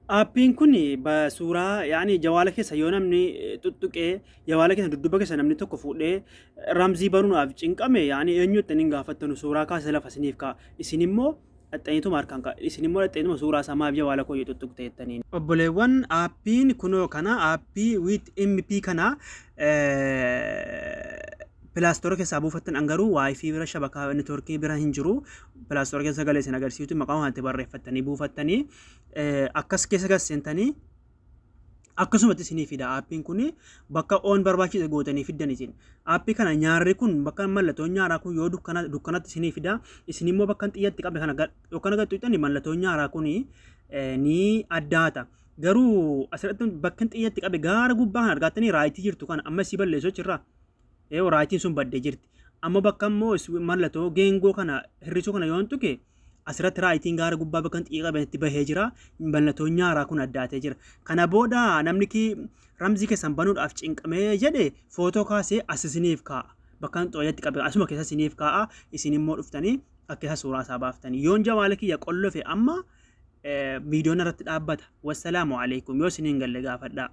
Aappiin kun suuraa yaani jawaala keessa yoo namni tuttuqee jawaala keessa dudduuba keessa namni tokko fuudhee ramzii banuudhaaf cinqame, yaani eenyu itti hin gaafattanu, suuraa kaasee lafa isiniif kaa'a. Isin immoo dhaxxaniituma harkaan ka'a. Isin immoo dhaxxaniituma suuraa isaa maaf jawaala koo tuttuqte jettaniin. Obboleewwan, aappiin kunoo kana, aappii with MP kana Play Store keessaa buufattan. An garuu WiFi bira, shabakaa networkii bira hin jiru. Play Store keessa galee isin agarsiisutti maqaa waan itti barreeffattanii buufattanii akkas keessa galseentanii akkasumatti isinii fida. Aappiin kun bakka oon barbaachise gootanii fiddan isin. Aappii kana nyaarri kun, bakka mallattoon nyaaraa kun yoo dukkana dukkanatti isinii fida. Isin immoo bakka xiyyatti qabe kana yookaan gad tuqxani mallattoon nyaaraa kun ni addaata. Garuu asirratti bakka xiyyatti qabe gaara gubbaa kan argattanii rightii jirtu kana amma si balleessu achirraa. Ee, rightiin sun baddee jirti. Amma bakka immoo mallattoo geengoo kana hir'isuu kana yoon tuqe, asirratti rightiin gaara gubbaa bakka xiyya qabeetti bahee jira. Mallattoon nyaaraa kun addaatee jira. Kana booda namni kii ramzii keessan banuudhaaf cinqamee jedhe footoo kaasee as isiniif kaa'a. Bakka xooyatti qabe asuma keessa isiniif kaa'a. Isin immoo dhuftanii akka isa suuraa isaa baaftanii. Yoon jawaala kiyya qollofe amma viidiyoon irratti dhaabbata. Wassalaamu alaikum. Yoo isiniin galle gaafadhaa.